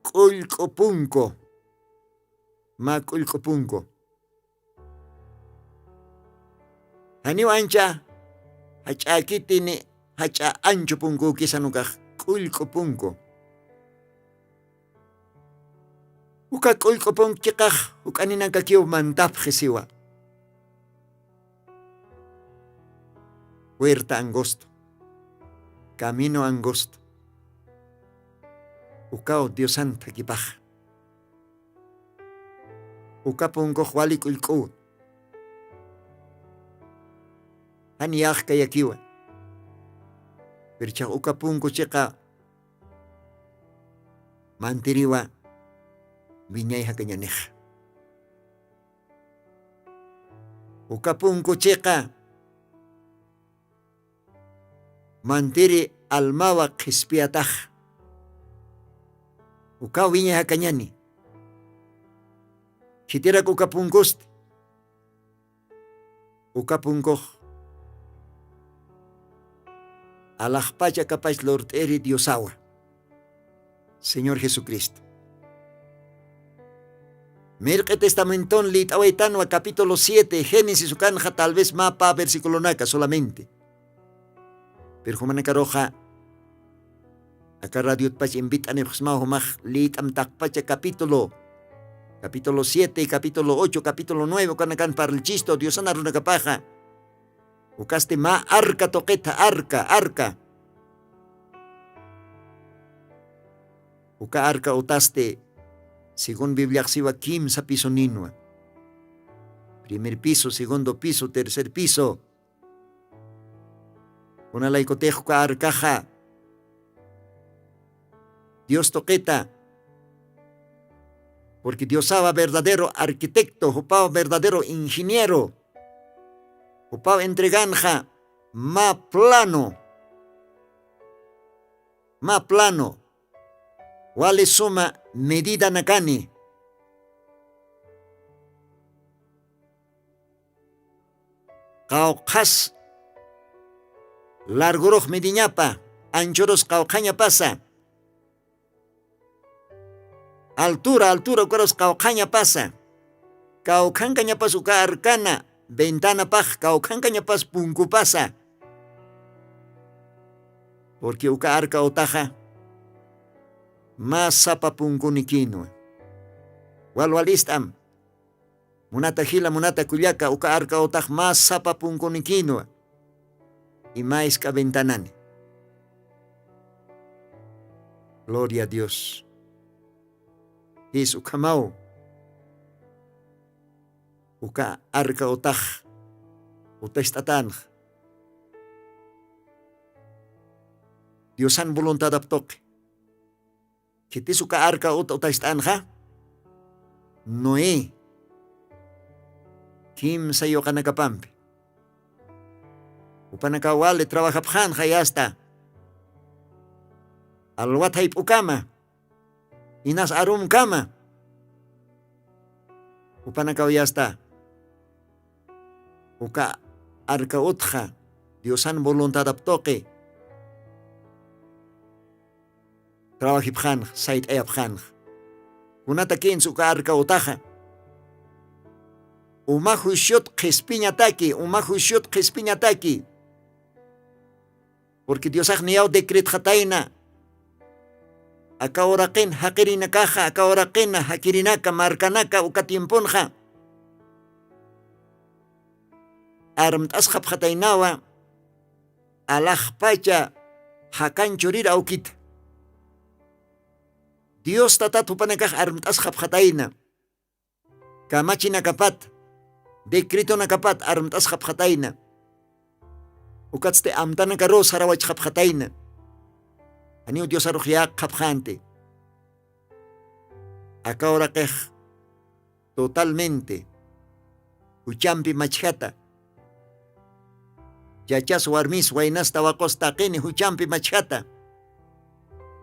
k'ullk'u punku. Mä k'ullk'u punku. Janiw ancha jach'äkitini jach'a anchu punkükisan ukax k'ullk'u punku. Uka k'ullk'u punkchiqax juk'aninakakiw mantapxi siwa. Puerta angosto, camino angosto. Ukaw diosan thakipaxa. Uka punkux wali k'ullk'uwa. Jan yäxkayakiwa. Pirchax uka punku chiqa mantiriwa wiñay jakañanixa. Uka punku chiqa mantiri almawa qhispiyatax. Ukaw wiñay jakañani. Khitirak uka punkusti. Uka punkux alaxpacha kapach lurt'iri diosawa. Señor jesucristo. Mirq'i testamenton lït'awaytanwa capítulo siete génesis ukanxa tal vez mä pä versiculonaka solamente. Pero jumanakaruxa aka radiotpach invit'anipxsmaw jumax lït'am taqpacha capítulo, capítulo siete, capítulo ocho, capítulo nueve ukanakan parlchistu diosana runakapaxa. Ukasti mä arka tuqitha arka arka. Uka arka utasti según bibliaxsiwa kimsa pisoninwa. Primer piso segundo piso tercer piso. Kunalaykutix uka arkaxa dios tuqita. Porque diosawa verdadero arquitecto jupaw verdadero ingeniero. Jupaw entreganxa mä plano mä plano wali suma medidanakani. Qawqhas largurux midiñapa anchurus qawqhañapasa. Altura altura ukaras qawqhañapasa, kawkhankañapas uka arkana ventanapax kawkhankañapas punkupasa. Purqui uka arka utaxa mä sapa punkunikinwa. Walwalist'am, munata jila munata kullaka uka arka utax mä sapa punkunikinwa. Imaysk'a ventanani. Gloria a dios. Jis ukhamaw uka arka utax utast'atanxa. Diosan voluntadap tuqi. Khitis uka arka uta utast'anxa? Noé kimsa yuqanakapampi. Upanaka wali trabajapxanxa yasta. Alwat jayp'ukama inas arumkama. Upanakaw yasta uka arka utxa diosan voluntadap tuqi. Trabajipxanx sayt'ayapxanx. Kunata kinsa uka arka utaxa? Uma juiciot qhispiñataki uma juiciot qhispiñataki. Purqui diosax niyaw decretxatayna aka uraqin jaqirinakaxa aka uraqina jakirinaka markanaka uka tiemponxa armt'asxapxataynawa. Alaxpacha jakanchurir awkita. Dios tatat jupanakax armt'asxapxatayna kamachinakapat decretonakapat armt'asxapxatayna. Ukatsti amtanakaruw sarawachxapxatayna. Janiw diosarux yaqxapxanti. Aka uraqix totalmente juchampi machjata. Yachas warmis waynas tawaqus taqini juchampi machjata.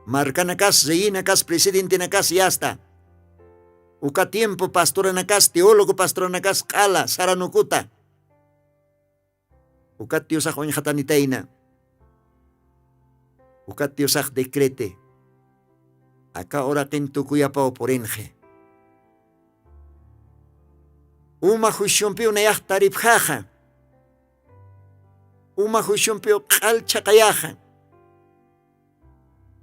Markanakas reyinakas presidentenakas yasta. Uka tiempo pastoranakas teólogo pastoranakas q'ala saranukuta. Ukat diosax uñxatanitayna. Ukat diosax decrete aka uraqin tukuyapaw purinxi. Uma juiciompiw nayax taripjaxa. Uma juiciompiw q'al chhaqayaxa.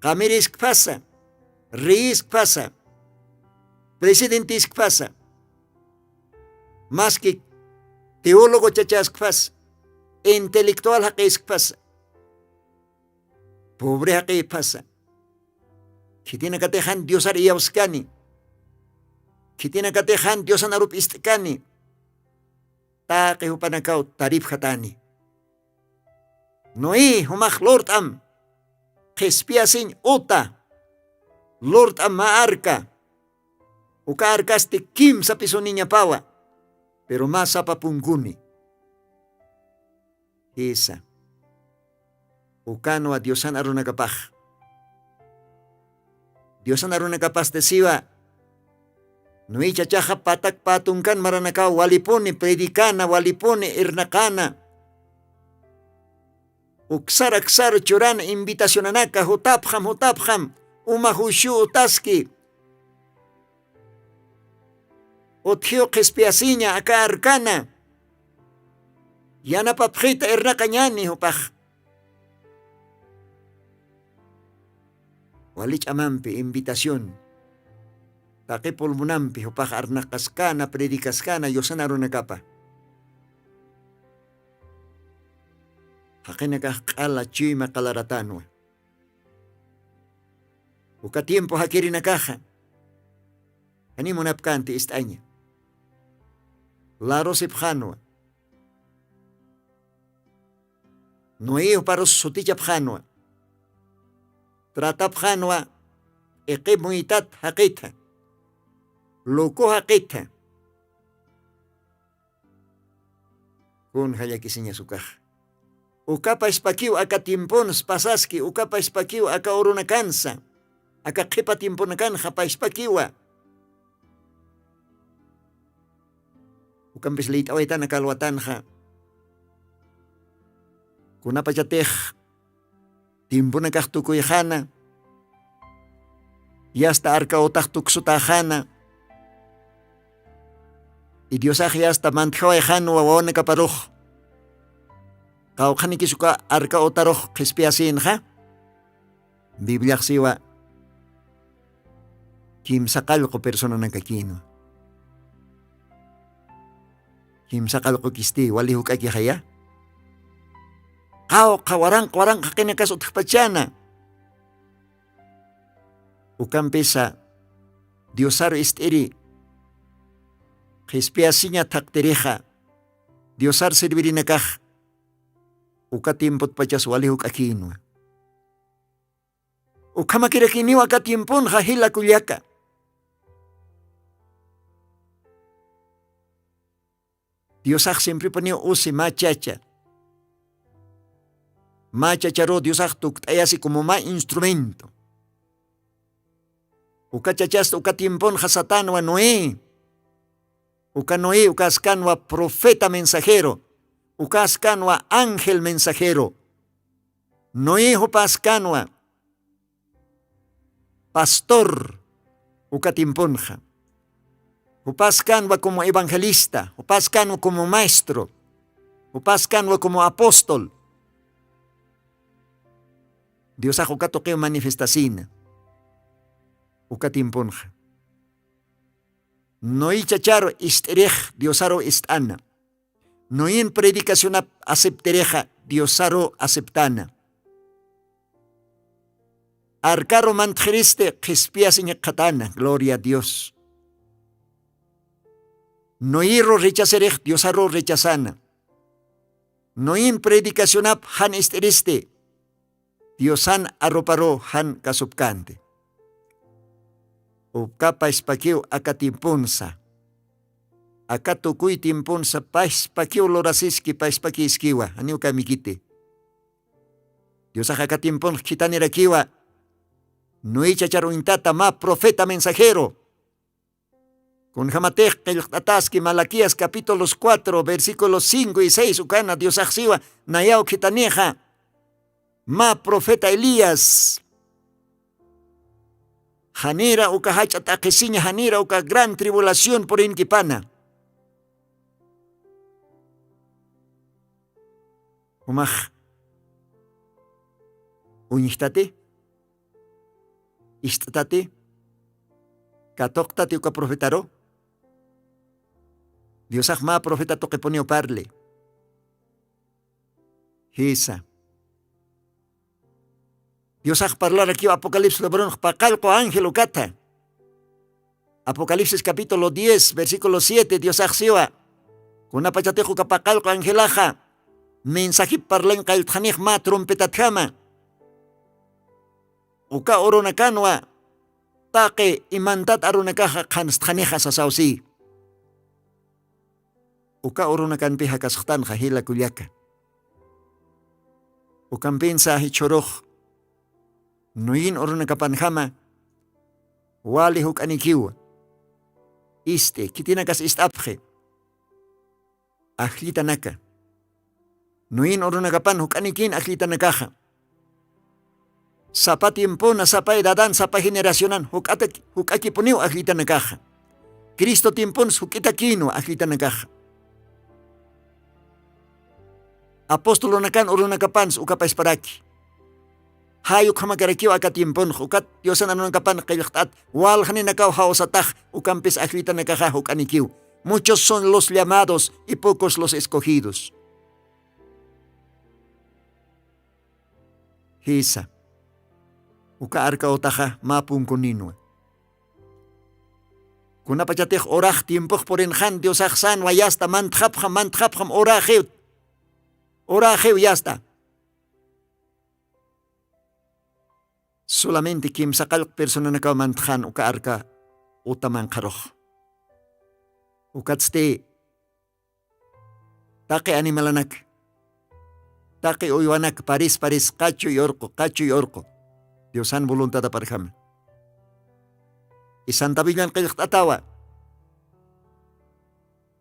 Qamiriskpasa, riyiskpasa, presidentiskpasa, maski teólogo chachaskpasa, intelectual jaqiskpasa, pobre jaqispasa. Khitinakatixan diosar iyawskani. Khitinakatixan diosan arup ist'kani. Taqi jupanakaw taripjatani. Noé jumax lurt'am qhispiyasiñ uta lurt'am mä arka. Uka arkasti kimsa pisuniñapawa. Pero mä sapa punkuni. Jisa. Ukanwa diosan arunakapax. Diosan arunakapasti siwa. Nuwichachaxa patak patunkan maranakaw walipuni predikana walipuni irnaqana. Uksar aksar churana invitacionanaka jutapxam jutapxam uma jushu utaski. Utjiw qhispiyasiña aka arkana. Yanapapxita irnaqañani jupax. Wali ch'amampi invitación. Taqi pulmunampi jupax arnaqaskana predikaskana yusana runakapa. Jaqinakax q'ala chuyma qalaratanwa. Uka tiempo jakirinakaxa janimunapkanti ist'aña. Larusipxanwa. Noé juparus sutichapxanwa. Tratapxanwa. Iqi muytat jaqitha. Luku jaqitha. Kun jallakisiñasukax. Ukapashpakiw aka tiemponas pasaski ukapashpakiw aka urunakansa. Aka qhipa tiemponakan japashpakiwa. Ukampis liyt'awaytana kalwatanxa. Kunapachatix tiemponakax tukuyxana. Yasta arka utax tuksutaxana. Y diosax yasta mantjawayxanwa wawanakaparux. Qawqhanikis uka arka utarux qhispiyasinxa. Bibliaxsiwa kimsa qallqu personanakakinwa. Kimsa qallqukisti wali juk'akixaya. Qawqha waranqa waranqa qinakas utjpachana. Ukampisa diosaru ist'iri qhispiyasiña thaqtirixa diosar servirinakax uka tiempotpachas wali juk'akinwa. Ukhamakirakiniw aka tiemponxa jila kullaka. Diosax simpripuniw usi mä chacha. Mä chacharu diosax tukt'ayasi como mä instrumento. Uka chachasta uka tiemponxa satanwa noé. Uka noé ukaskanwa profeta mensajero. Ukaskanwa ángel mensajero. Noé jupaskanwa pastor uka tiemponxa. Jupaskanwa como evangelista jupaskanwa como maestro. Jupaskanwa como apóstol. Diosax uka tuqiw manifestasina uka tiemponxa. Noé chacharu ist'irix diosaru ist'ana. Noen predicacionap aceptirixa diosaru aceptana. Arkaru mantxiristi qhispiyasiñakxatana gloria a dios. Noeru rechasirix diosaru rechasana. Noen predicacionap jan ist'iristi diosan arroparu jan kasupkänti. Uka payspakiw aka tiemponsa aka tukuy tiemponsa payspakiw lurasiski payspakiskiwa janiw kamikiti. Diosax aka tiemponx khitanirakiwa. Noé chachar uñtata mä profeta mensajero. Kunjamatix qillqt'ataski malaquías capítulos cuatro versículos cinco y seis ukana diosaxsiwa nayaw khitanixa. Mä profeta elías janira uka jach'a t'aqhisiña janira uka gran tribulación purinkipana. Umax uñjtati ist'tati katuqtati uka profetaru. Diosax mä profeta tuqipuniw parli. Jisa. Diosax parlarakiw apocalipsis libronx paqallqu ángel ukata. Apocalipsis capítulo diez versículo siete diosaxsiwa kunapachatix uka paqallqu angelaxa mensajip parlañ qalltxanix mä trompetatjama. Uka urunakanwa taqi imantat arunakaxa qhanstxanixa sasawsi. Uka urunakanpi jakasxtanxa jila kullaka. Ukampinsa jichhurux nuyin urunakapanjama wali juk'anikiwa. Ist'i khitinakas ist'apxi ajllitanaka. Nuyin urunakapan juk'anikin ajllitanakaxa. Sapa tiempona sapa edadan sapa generacionan juk'akipuniw ajllitanakaxa. Cristo tiemponas juk'itakinwa ajllitanakaxa. Apostolunakan urunakapansa ukapasparaki. Jay ukhamakarakiw aka tiemponxa ukat diosan arunakapan qillqt'at waljaninakaw jawsatax ukampis ajllitanakaxa juk'anikiw. Muchos son los llamados y pocos los escogidos. Jisa. Uka arka utaxa mä punkuninwa. Kunapachatix urax tiempox purinxan diosax sanwa yasta mantxapxam mantxapxam uraxiw. Uraxiw yasta. Solamente kimsa qallq personanakaw mantxan uka arka uta manqharux. Ukatsti taqi animalanak taqi uywanak paris paris qachuy urqu qachuy urqu. Diosan voluntadaparjama. Isantabillan qillqt'atawa.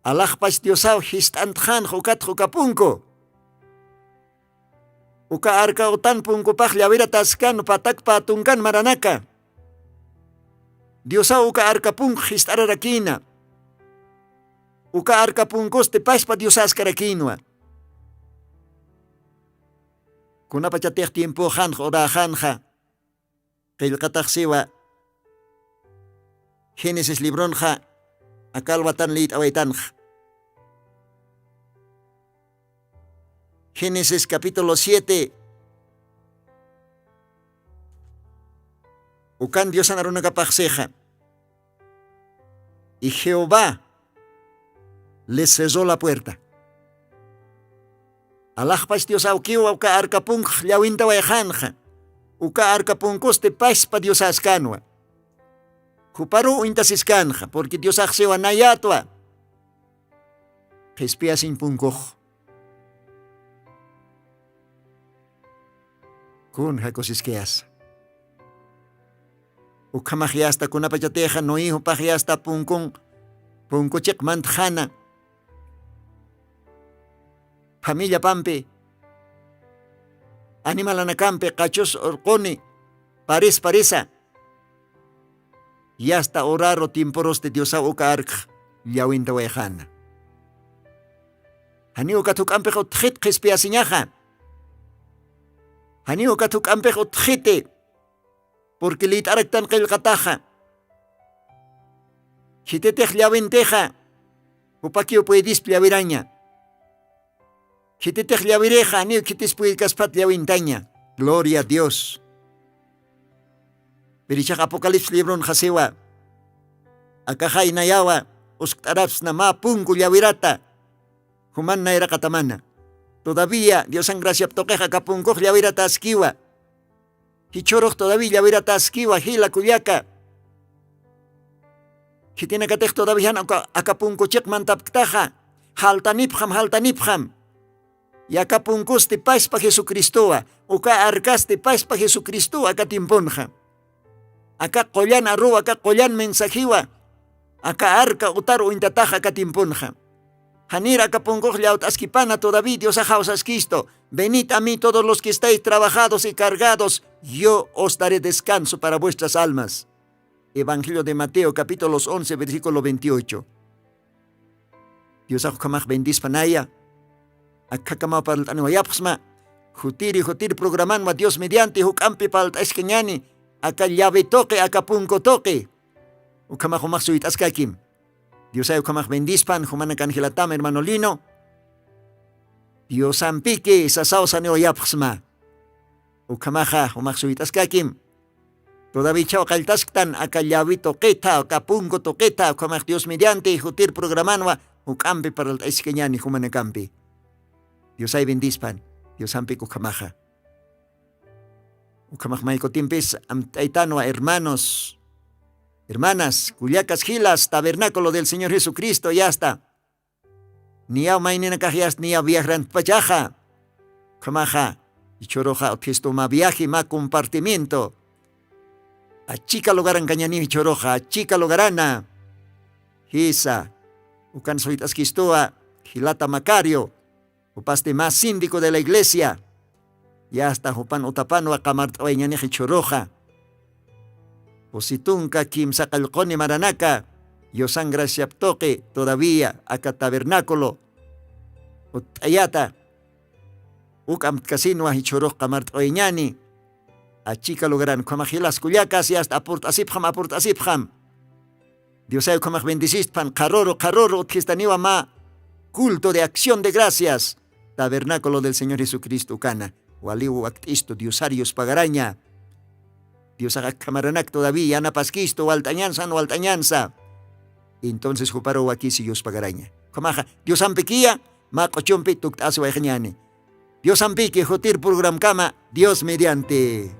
Alaxpach diosaw jist'antxanx ukatx uka punku. Uka arka utan punkupax llawirataskan patakpa tunkan maranaka. Diosaw uka arka punku jist'ararakïna. Uka arka punkusti paspa diosaskarakïnwa. Kunapachatix tiempoxanxa horaxanxa qillqataxsiwa. Génesis libronxa aka alwatan liyt'awaytanxa. Génesis capítulo siete. Ukan diosan arunakapaxsixa. Y jehová les cerró la puerta. Alaxpach dios awkiwa uka arka punkux llawintawayxanxa. Uka arka punkusti paspa diosaskanwa. Juparu uñtasiskanxa porque diosaxsiwa nayatwa. Qhispiyasiñ punkux. Kun jakusiskayasa. Ukhamax yasta kunapachatixa noé jupax yasta punkun punkuchiq mantxana. Familiapampi animalanakampi qachus urquni paris parisa. Yasta uraru timporosti diosaw uka arkx llawintawayxana. Janiw ukat juk'ampix utxit qhispiyasiñaxa. Janiw ukat juk'ampix utxiti. Purki lït'araktan qillqataxa. Khititix llawintixa jupakiw puydisp llawiraña. Khititix llawirixa janiw khitis puydkaspat llawintaña. Gloria a dios. Pirichax apocalipsis libronxa siwa. Akaxay nayawa uskt'arapsna mä punku llawirata. Juman nayraqatamana. Todavía diosan graciap tuqix aka punkux llawirataskiwa. Jichhurux todavía llawirataskiwa jila kullaka. Khitinakatix todavía jan aka punkuchiq mantapktaxa. Jaltanipxam jaltanipxam. Yaka punkusti paspa jesucristowa. Uka arkasti paspa jesucristowa aka timpunxa. Aka qullan aruwa aka qullan mensajiwa. Aka arka utar uñtataxa aka timpunxa. Janir aka punkux llawt'askipana todavía diosax jawsaskistu. Venid a mí todos los que estáis trabajados y cargados, yo os daré descanso para vuestras almas. Evangelio de mateo capítulos once versículo veintiocho. Diosax ukhamax bendispanaya. Akhakamaw parlt'aniwayapxsma. Jutiri jutiri programanwa dios mediante juk'ampi parlt'askañani. Aka llavi tuqi aka punku tuqi. Ukhamax jumax suyt'askakim. Diosay ukhamax bendispan jumana canjelatam hermano lino. Diosampiki sasaw saniwayapxsma. Ukhamaxa jumax suyt'askakim. Todavía chhaw qalltasktan aka llawi tuqitha aka punku tuqitha ukhamax dios mediante jutir programanwa. Juk'ampi paralt'ayskañani jumanakampi. Diosay bendispan. Diosampik ukhamaxa. Ukhamax maykutimpis amt'aytanwa hermanos, hermanas kullakas jilas tabernaculo del señor jesucristo yasta. Niyaw mayninakax yasta niyaw viajrantpachaxa. Ukhamaxa ichhuruxa utjistu mä viaji mä compartimiento. Achika lugaran kañaniw ichhuruxa achika lugarana. Jisa. Ukan suyt'askistuwa jilata macario. Jupasti mä síndico de la iglesia. Yasta jupan utapanwa qamart'awayñanix ichhuruxa. Pusitunka kimsa qallquni maranaka yusan graciap tuqi todavía aka tabernaculo utt'ayata. Uk amtkasinwa jichhurux qamart'uwayañani. Achika lugaran ukhamax jilas kullakas yasta apurt'asipxam apurt'asipxam. Diosay ukhamax bendisistpan qharuru qharuru utkhistaniwa mä culto de acción de gracias tabernaculo del señor jesucristo ukana. Waliw wakt'istu diosar yuspagaraña. Diosax akhamaranak todavía yanapaskistu walt'añansa jan walt'añansa. Entonces juparu wakisi yuspagaraña ukhamaxa diosampikiya. Mä q'uchumpi tukt'asiwayxañani. Diosampiki jutir programkama dios mediante.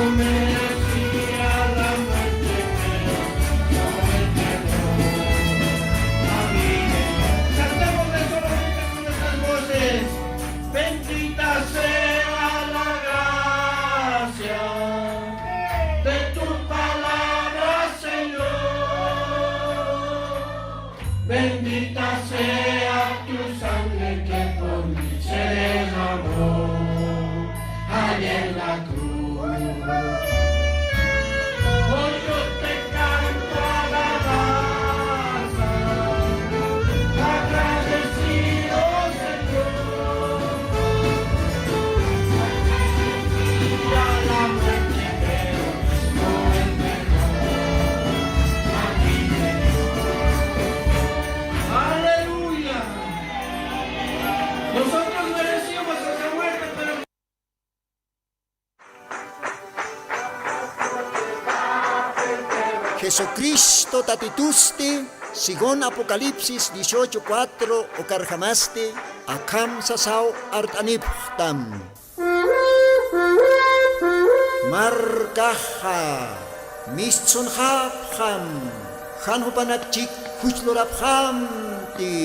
Merecía la muerte, pero no entregó. Amén. Cantemos solamente con nuestras voces. Bendita sea la gracia de tu palabra, Señor. Bendita sea tu sangre que por mí se derramó allá en la cruz. Hoy yo te canto alabanza, agradecido Señor. Y a la muerte, pero no entregó a mi Señor. Aleluya. Nosotros merecíamos esa muerte, pero Jesucristo Tatitusti, según Apocalipsis dieciocho cuatro ukarjamasti, akham sasaw art'anipxtam. Markaxa mistsunxapxam, jan jupanakchik juch lurapxamti.